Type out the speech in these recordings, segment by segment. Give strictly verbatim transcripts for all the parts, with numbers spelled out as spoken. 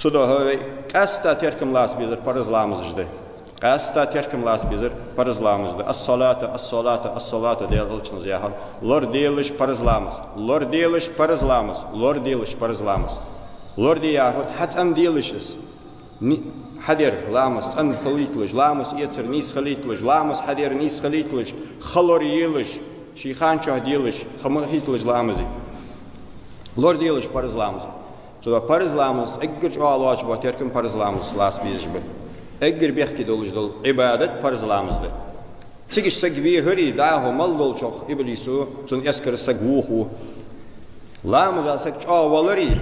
Цудухьа вай къаьстта теркам лаца безар парз ламазаш да. Къаьстта теркам лаца безар парз ламазаш да. Ас-салата, ас-салата, ас-салата, Даьла элчано яхар. Лораделаш парз ламаз, лораделаш парз ламаз, лораделаш парз ламаз. Лораде яхар хьацӀенделаш из. Ни-, хьадер ламаз цӀена хилийталаш, ламаз эцар нийса хилийталаш, ламаз хьадер нийса хилийталаш, ха лораелаш, ший хан чу делаш, ха ма хийталаш ламазе. Лораделаш парз ламаз. Цудухьа парз ламаз эггара чӀоагӀа лоацаш бола теркам парз ламаз лаца безаш ба. Эггара бехке долаш дола Ӏибадат парз ламаз да. Цига саг вехаре, дӀахо мел долчох иблисо, цун эскаро саг вохаву. Ламаза саг чӀоагӀа валаре,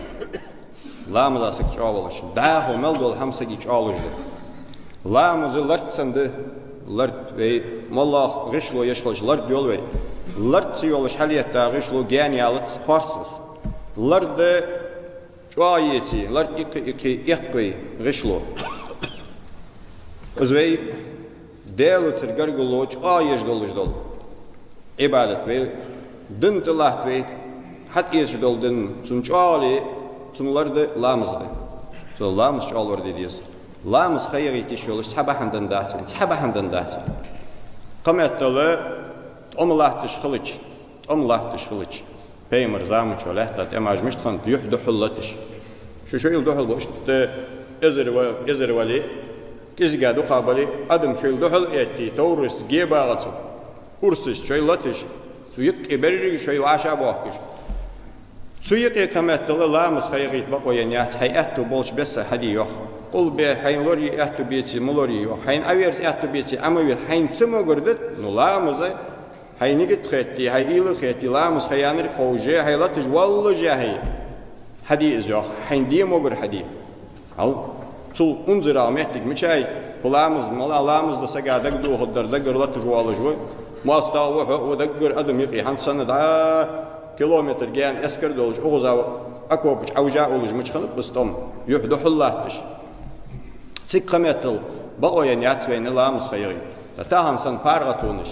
ламаза саг чӀоагӀа валаш, дӀахо мел дола хӀама сага чӀоагӀа луш да. Ламаз лартаца да, лард вай, моллагӀа гӀишло еш хилча лард йол вай. Лард ца йолаш хьалъэтта гӀишло гаьна ялац, хорцаз. Лард чӀоагӀа еце, лард иккхе-иккхе эккх вай гӀишло. Из вай Даьлацара гаргало чӀоагӀа еш долаш дола Ӏибадат вай, дин тӀа латт вай, хьатӀаэцаш дола дин, цун чӀоагӀал, цун лард ламаз да. Цу ламаз чӀоагӀа лораде деза. Ламаз ха яхийта йиш йолаш цхьа бахьан да аьнна дац вайна, цхьа бахьан да аьнна дац вайна. Кхыметтел тӀом латташ хилча, тӀом латташ хилча, пайхамара заман чу лаьтта тӀемаш мишта хиннад, юхь духьал латаш. Шу шоайла духьал ба, иштта эзар ва-, эзар вале, кӀезига дукха бале, адам шоайла духьал а этте, товрашца гебагӀа цу урсашца шоай латаш, цу юкъе беррига шоай вӀашагӀбоахкаш. Цу юкъе кхыметтел ламаз ха яхийта бокъо енна яц, хьай аьттув болча бесса хьаде йоах. Къулбе, хьайна лорае аьттув беце, ма лорае йоах. Хьайна Ӏоверза аьттув беце, Ӏо ма верза. Хьайна ца могар да, ну, ламаз, хьай нигат хетте, хьай уйла хетте, ламаз ха яьннар ховш, хьай латаш воаллаш хьай. Хьаде из йоах, хьайна де могар хьаде. Хьал, цул унзарагӀа моттиг мичай, фу ламаз, мала ламаз да сага дагадохаргдар, даггара латаш воаллаш ва. МоастагӀа ва хьо, ва даггара адам юкъе, хӀанз санна дӀа километр гаьна эскар долаш, укхаза окопаш Ӏовижа уллаш мича хиннаб из тӀом, юхь духьал латташ. Цига кхыметтел бокъо енна яц вайна ламаз ха яхийта. ТӀа тахан санна паргӀатонаш.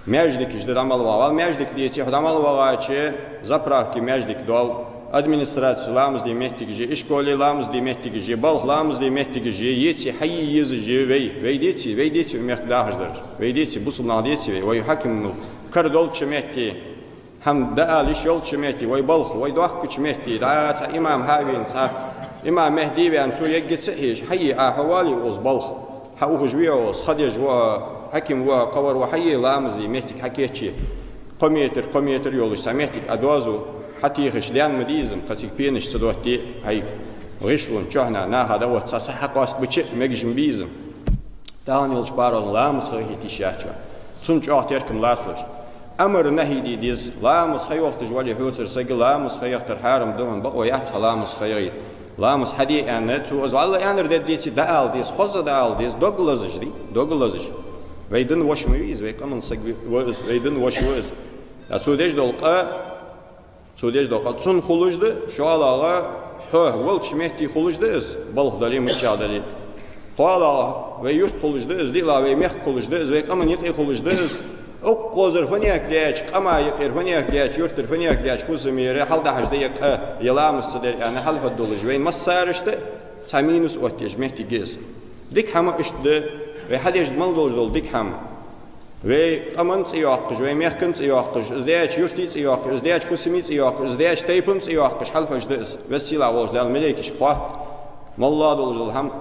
Маьждигаш да дӀа мел вагӀа. Вала маьждиге деце, хьо дӀа мел вагӀача, заправке маьждиг доал, администраце ламаз де моттигаш я, ишколе ламаз де моттигаш я, балха ламаз де моттигаш я, еце хьае езаш я вай. Вай деце, вай деце вай мехка дахаш дараш. Вай деце, бусалба нах деце вай. Вай хьакимал кара долча метте, хӀама дӀаала йиш йолча метте, вай балха, вай доахкача метте, дӀа цхьа имам хьавена, цхьа имам Мехьди ваьнна, цо егге ца хьежаш, хьае Ӏа, хьо вале укхаза балха. Хьаухаш ве хьо, ха деш ва хьо, хьаким ва хьо, кхывар ва хьо, хьае ламаз де моттиг хьакийчъе. Кхо метр, кхо метр йолаш цхьа моттиг Ӏа доазув хьатехаш даьнна ма дий из-м, кхы цига пенаш ца доттаде, хьай гӀишлон чухьнахьа наха дӀаотта цхьа сахьа къоастабича а мегаш ма бий из-м. Тахан йолча паргӀатонна ламаз ха яхийта йиш яц вайна. Цунна чӀоагӀа теркам лацалаш. Амар, нахьи де деза, ламаз ха йохийташ вале хьоцара сага, ламаз ха яхийтар хьарам да хьона, бокъо яц хьа ламаз ха яхийта. Ламаз хьаде аьнна, цо из вӀалла аьннар дергдеце, дӀаала деза, хоза дӀаала деза, дог лазаш дий, дог лазаш. Вай дина воша ма вий из, вай къаман саг ва из, вай дина воша ва из. ТӀаккха цо деш дола къа, цо деш дола къа цунна хулаш да, шоллагӀа, хьо волча метте хулаш да из, балха дале, миччахьа дале. КхоалагӀа, вай юрта хулаш да из, диълагӀа, вай мехка хулаш да из, вай къаман юкъе хулаш да из. Укхазара фуннахьа даьча, къама юкъера фуннахьа даьча, юртара фуннахьа даьча фусамера хьалдахьаш да ер къа, ер ламаз ца дар аьнна, хьалхьадоалаш, вайна массарашта цхьа минус оттаеш моттиг я из. Дика хӀама иштта да, вай хьадеш мел долаш дола дика хӀама. Вай къаман цӀи йоаккхаш, вай мехкан цӀи йоаккхаш, из даьча юрта цӀи йоаккхаш, из даьча фусама цӀи йоаккхаш, из даьча тайпан цӀи йоаккхаш, хьалхьожаш да из. Веза-сийлахь волча Дала малейкаш кхоатт, моллагӀа долаш дола хӀама,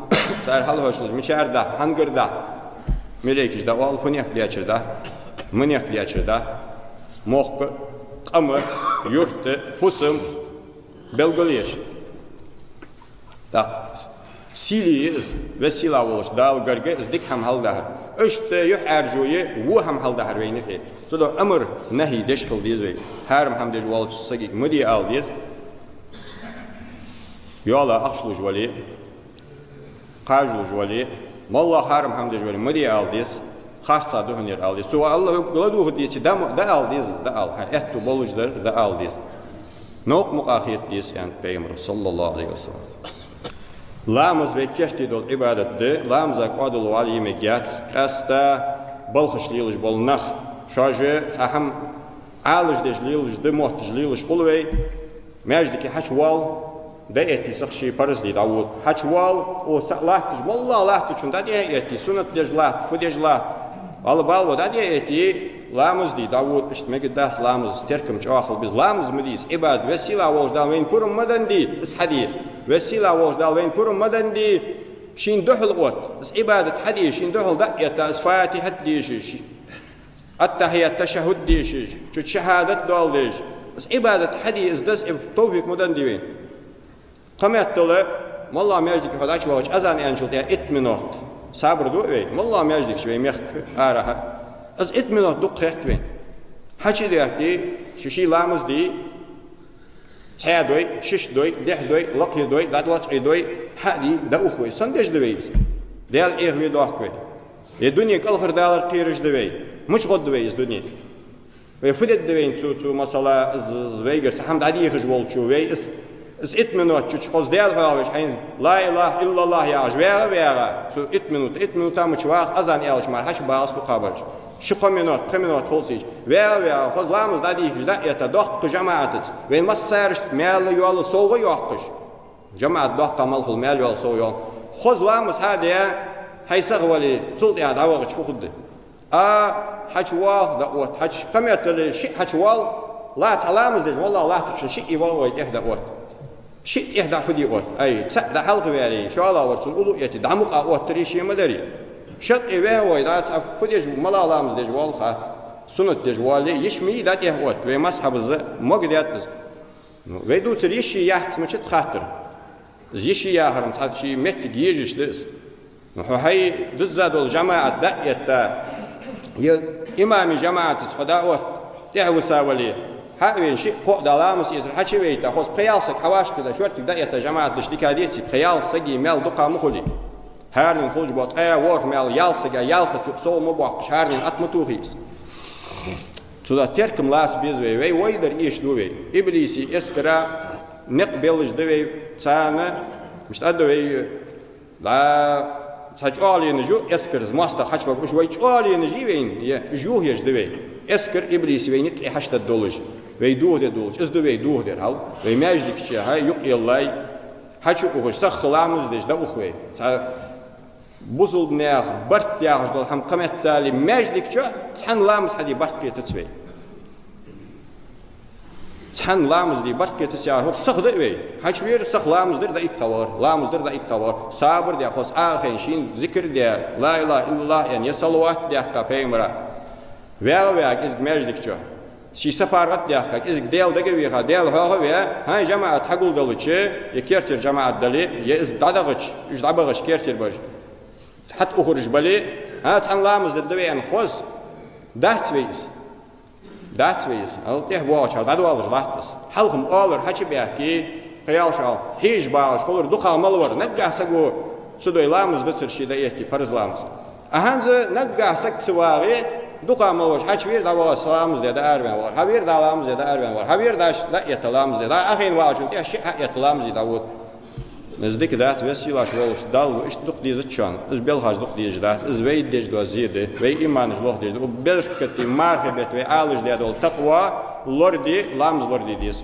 цар хьалхьожаш, мичара дахь, хьангара дахь. Малейкаша дӀаоал, фуннахьа даьчар дахь, маннахьа даьчар дахь. Мохк, къам, юрт, фусам белгалъеш. ТӀаккха сийле я из, веза-сийлахь волча Дала гарга из дика хӀама хьалдахьар. Иштта юхьӀаьржо я во хӀама хьалдахьар вайна юкъе. Цудухьа амар, нахьи деш хила деза вай. Хьарам хӀама деш волча сагага ма де ала деза. Йола ахча луш вале, кхаж луш вале, моллагӀа хьарам хӀама деш вале, ма де ала деза. Харцахьа да хьона ер ала деза. Цо АллахӀа ладувгӀа деце, дӀа ма-, дӀаала деза из, дӀаала. Хьа аьттув болаш дар дӀаала деза. Новкъа мукъагӀа хета деза, аьннад Пайхамаро, саллаллахӀу Ӏалайхи ва саллам. Ламаз вай керте дола Ӏибадат да, ламаза кӀоадало вӀалла е мегаш яц, къаьстта балхаш лелаш бола нах. Шоаш цхьа хӀама Ӏалашдеш лелаш да, мотташ лелаш хул вай, маьждиге хьачувоал, ДӀаэтте саг ший парз де дӀавода. Хьачувоал, цхьа латташ, моллагӀа латтачун дӀа а этте, суннат деш латт, фу деш латт. Валла бала ва, дӀа а этте, ламаз де дӀавода, иштта мегаргдац ламаз, теркам чӀоагӀа хила беза. Ламаз ма дий из, Ӏибадат, веза-сийлахь волча Дала вайна пурам ма деннадий из хьаде. Веза-сийлахь волча Дала вайна пурам ма деннадий, шийна духьал отта, из Ӏибадат хьаде, шийна духьал дӀа а этта, из Фатихьат дешаш, аттахьият, ташаххӀуд дешаш, чу шахӀадат доаладеш, из Ӏибадат хьаде, из деза товфикъ ма деннадий вайна. Кхыметтел, моллагӀа маьждиге хьо дӀачувоагӀача, азан аьнначул тӀехьагӀа итт минот сабар ду вай, моллагӀа маьждигаш вай мехка арахьа. Из итт минот дукха хет вайна. Хьачу а дехте, ший-ший ламаз де, цхьа дой, шишша дой, дехьа дой, лакхе дой, дӀадолчкъий дой, хьа а де, дӀаух вай. Сенна деш да вай из? Даьла Ӏехаве доахк вай? Е дуне кӀалхардалар кхераш да вай? Мича гӀоргда вай из дуне? Вай фу дергда вайна цу, цу масала, из, из вайгара цхьа хӀама дӀадехаш волчо, вай из, из итт минот чу хоза Даьла хьоахавеш, хьайна «Ла илахӀа иллаллахӀ» яхаш, вагӀа а вагӀа, цу итт минот, итт минота мича вагӀа, азан аьлча мара хьачубагӀа из дукхагӀбараш. Ши-кхо минот, пхи минот хул цига. ВагӀа а вагӀа, хоза ламаз дӀадехаш, дӀа а этта, доккха жамаӀатаца, вайна массарашта маьл-йоал совгӀа а йоаккхаш. ЖамаӀат доккха мел хул, маьл-йоал совгӀа йоал. Хоза ламаз хьа а даь, хьай сагӀа вале, цул тӀехьагӀа дӀавахача фу хургда? А, хьачувоагӀа, дӀаотт. Хьачу, кхыметтел шиъ хьачувоал, ла, цхьа ламаз деш, моллагӀа латтачун шиъ вагӀа вай, тӀехьа дӀаотт. Шиъ тӀехьа дӀа фу де отт? Ай, цаӀ дӀа хьалха ваьле, шоллагӀвар цунна уллув а этте, дӀа мукъагӀа оттаре ше ма дарий. Шаккхе вагӀа вай, дӀа цхьа фу деш, моллагӀа ламаз деш воал хац. Суннат деш воале, йиш ма йий дӀа тӀехьа отта, вай мазхӀабаца могадаьд из. Ну, вай дувцар йиш йий яхац ма чу тӀа хаттар. Из йиш йий яхар-м цхьа ший моттиг езаш да из. Ну, хьо хьай дизза дола жамаӀат дӀа а этта, е имаме жамаӀатаца хьо дӀаотта, тӀехьа виса вале, хьа а вена, шиъ-кхоъ дӀа ламаз эцар хьачувайта, хоза пхи-ялх саг хьавӀашагӀкхийтта, шортига дӀа а этта, жамаӀат деш дика деций, пхи-ялх сага маьл дукха ма хулий. ХӀаранена хулаш бола ткъаь ворхӀ маьл ялх сага, ялхаца юкъе сов ма боаккхаш, хӀаранена атта ма тохий из. Цудухьа теркам лаца беза вай, вай вай дар эшаду вай. Иблиса эскара никъ беллаш да вай, царна, мишта а да вай, дӀа, цхьа чӀоагӀленаш я эскара, из моастагӀа хьачуваргва, уж вай чӀоагӀленаш я вайна, е, уж юхаеш да вай. Эскар иблиса вайна юкъе хьачудоалаш, вай дохаде долаш, из да вай дохадер хьал. Вай маьждига чу хьа юкъеллай, хьачуухаш, сиха ламаз деш, дӀаух вай. Цхьа бусалба наьха барт яхаш дола хӀама кхыметтел маьждига чу цхьан ламаз хьаде барт кхетац вай. Цхьан ламаз де барт кхетац яхар, хӀанз сиха да вай. Хьачувера, сиха ламаз дир, дӀаиккха вар, ламаз дир, дӀаиккха вар. Сабар де, хоза Ӏохайна, шийна зикар де, ла илахӀа иллаллахӀ аьнна, е салават даьккха пайхамара. ВагӀа ваьгӀа кӀезига маьждига чу, ший са паргӀат даьккха, кӀезига Даьла дага вийха, Даьла хьоахаве, хӀанз жамаӀат хьагулдалча, е кертера жамаӀат дале, е из дӀадагӀача, уж дӀабагӀача кертера бараш хьатӀаухараш бале, хӀанз цхьан ламаз дергда вай аьнна хоза, дац вай из. Дац вай из. Ал тӀехьа воагӀача хьал дӀадоалаш латт из. Хьалха-м оалар, хьачубаьхке, кхы ялш ал хьежа багӀаш хулар дукхагӀа мел вар, наггахьа саго цу дой ламаз дацар ше дӀаэтте, парз ламаз. А хӀанз наггахьа саг ца вагӀе, дукхагӀа мел вар, хьачувера, дӀаваха, са ламаз де, дӀа араваьнна вар. Хьавера, дӀа ламаз де, дӀа араваьнна вар. Хьавера, дӀа ш-, дӀаэтта ламаз де, дӀа Ӏохайна вагӀачун тӀехьа шиъ хьаэтта ламаз де дӀавода. Из дика дац, веза-сийлахь волча Далла иштта дукха дезац шоана. Из белхаш дукха дезаш дац. Из вай деш дола зе да, вай иманаш лохдеш да. Укх беркате мархий бетта вай Ӏалаш де дола такъва лораде, ламаз лораде деза.